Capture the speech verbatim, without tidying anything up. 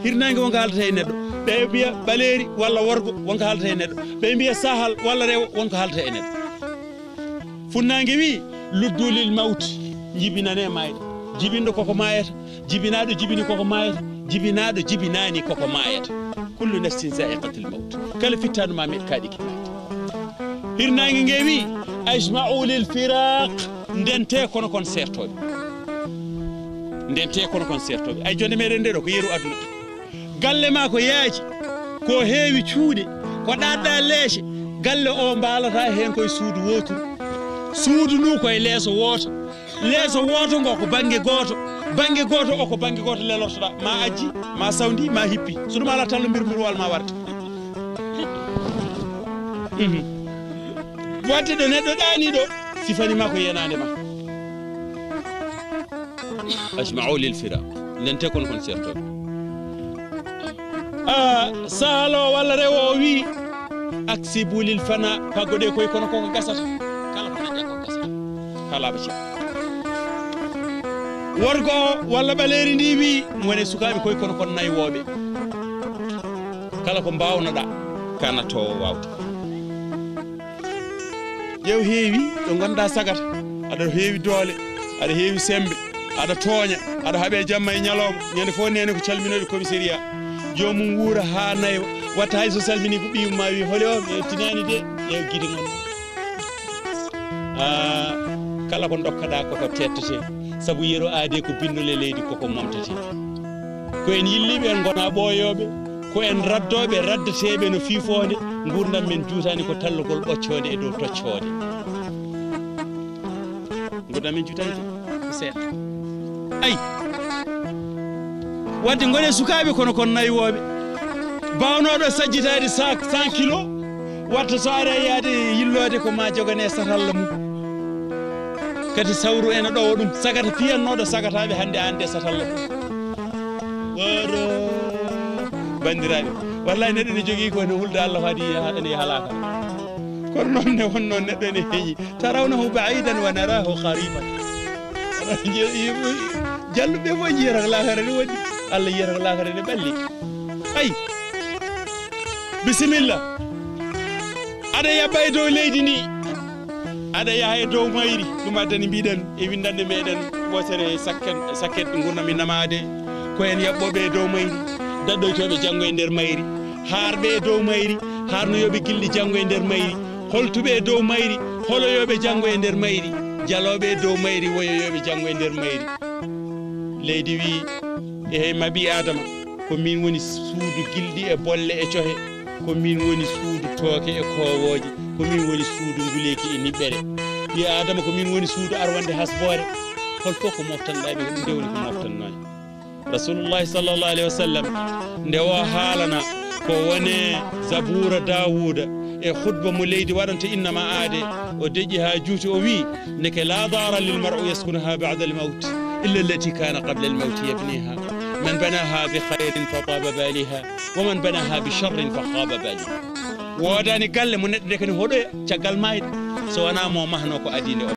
Hirnaange wonko haalata e neɗɗo. Ɓe mbiya ɓaleeri walla worgo wonko haalata e neɗɗo. Ɓe mbiya sahal walla rewo wonko haalata e neɗɗo. Funnaange wi, luddu lil mawti, jibinane maayde. Jibinɗo koko maayata, jibinaaɗo jibini koko maayata, jibinaaɗo jibinaani koko maayata. Kullu nafsin zaiqatil mawt. Kala fittaandu ma meɗ kaaɗi ki maayde. Hirnaange nge wi, ajma'u lil firaq, ndente kono kon seertooɓe. Ndente kono kon seertooɓe. Ay, jonde meɗen nde ɗo ko yeru aduna. Galle ma ko yaaji, ko heewi cuuɗe, ko ɗaɗɗa leece. Galle o mbaalata heen koye suudu wooturu. Suudu ndu koye leeso wooto. Leeso wooto ngo ko bannge gooto. Bannge gooto o ko bannge gooto lelortoɗa. Ma ajji, ma sawndi, ma hippi. So ɗum ala tallo mbir mbiruwal ma warde. Mhm. Wadde ɗo neɗɗo ɗaani ɗo, sifani ma ko yenaande ma. Ajma'u lil firaq. Ndente kono kon seertooɓe. Ah, sahalo walla rewo o wi, aksibu lil fana, paggoɗe koye kono koko gasata. Kala ko dañɗa ko gasata. Kala ba ci. Worgo o walla ɓaleeri ndi wi, ngone sukaaɓe koye kono kon naywooɓe. Kala ko mbawnoɗa, kana to wawde. Ƴeew heewi ɗo ngonɗa sagata, aɗa heewi doole, aɗa heewi sembe, aɗa tooña, aɗa haɓe jamma e ñalawma. Ñande fof nene ko calminoɗe commissariat. Joomum wuura haa nayo, watta hay so salmini ko ɓiyum ma wi, "Holi o, mi ettinani de, ƴeew gite mon." Ah, kala ko dokkaɗa koko tettete, sabu yeru aade ko bindole leydi koko momtete. Ko en yilliɓe, en gona ɓooyooɓe, ko en raddooɓe, raddeteeɓe no fiifoonde. Nguurndam men juutaani ko tallugol ɓoccoonde e dow toccoonde. Nguurndam men juutaani ko seeɗa. Ay! Wadde ngone sukaaɓe kono kon naywooɓe. Baawnooɗo sajjitaade sac cent kilo, watta so ari yaade yilloode ko ma jogane satalla mum. Kadi sawru ena ɗowa ɗum, sagata piyannooɗo sagataaɓe hannde aan de satalla mum. Woro banndiraaɓe, wallahi neɗɗo ne jogii ko ene hulda Allah faadi ene halaka. Kono noon ne wonno neɗɗo ene heñi. Tarawnahu ba'idan wa narahu qariban. Jalluɓe fof njiyata ko lakara ne woɗɗi. Allah yiyata ko lakara ne ɓalli. Ay! Bisimilla. Aɗa yabba e dow leydi ndi. Aɗa yaha e dow mayri. Ɗum addani mbiɗen e winndannde meɗen wootere sakket, sakket ngurnam innamaade. Ko en yaɓɓooɓe e dow mayri. Daɗɗoytooɓe janngo e nder mayri. Haarɓe e dow mayri. Haarnoyooɓe gilɗi janngo e nder mayri. Holtuɓe e dow mayri. Holoyooɓe janngo e nder mayri. Jalooɓe e dow mayri. Woyoyooɓe janngo e nder mayri. Leydi wi, "Ehe, ma ɓii Aadama, ko min woni suudu gilɗi e bolle e cohe, ko min woni suudu tooke e koowooje, ko min woni suudu nguleeki e niɓɓere. Ɓii Aadama, ko min woni suudu arwande hasboore." Hol fof ko moftanɗaa ɓe, ko ɗum nde woni ko moftannoo en. Rasulullahi sallallahu alayhi wa sallam, nde o haalana ko wone Zabuura Daawuuda e khutba mo leydi waɗanta innama aade, o deƴƴi haa juuti, o wi, "Ndeke la dara lil mar'u yaskunuha ba'da al mawt illa allati kana qabla al mawt yabniha. Man banaha bi khairin fa taba baliha, wa man banaha bi sharrin fa khaba baliha." Woodani galle mo neɗɗo ndeke ne hoɗoya caggal maayde, so wonaa mo mahnoo ko adii nde o